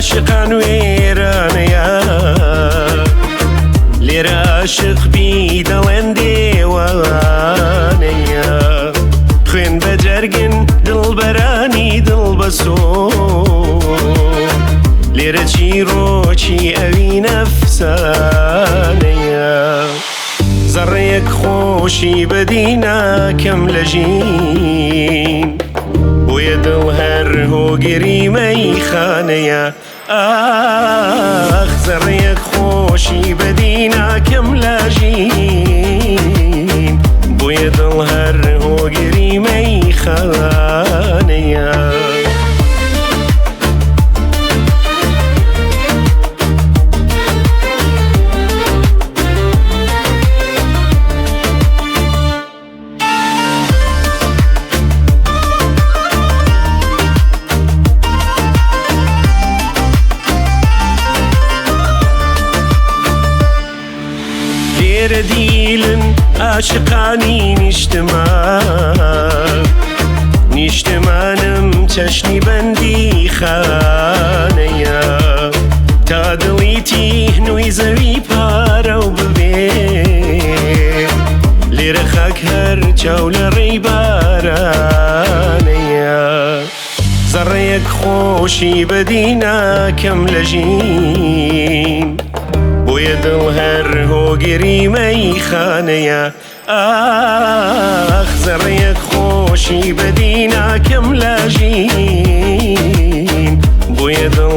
عاشقان وێرانەیە، لێرە عاشق بی دەڵێن دێوانەیە. خوێن بە جەرگن دڵبەرانی دڵ بەسۆ، لێرە چیرۆکی ئەوی نەفسانەیە. زەڕەیەک خۆشی بەدی ناکەم لە ژین، بۆیە دڵ هەر هۆگری مەیخانەیە. ئاخ زەڕەیەک خۆشی بەدی ناکەم لە ژین، بۆیە دڵ هەر هۆگری مەیخانەیە. لێرە دیلن عاشقانی نیشتمان، نیشتمانم چەشنی بەندی خانەیە. تا دڵی تیهنووی زەوی پارە و ببێ، لێرە خاک هەر چاو لە ڕێی بارانەیە. زەڕەیەک خۆشی بەدی ناکەم لە ژین، بۆیە دڵ هەر هۆگری مەیخانەیە. ئاخ زەڕەیەک خۆشی بەدی ناکەم لە ژین، بۆیە دڵ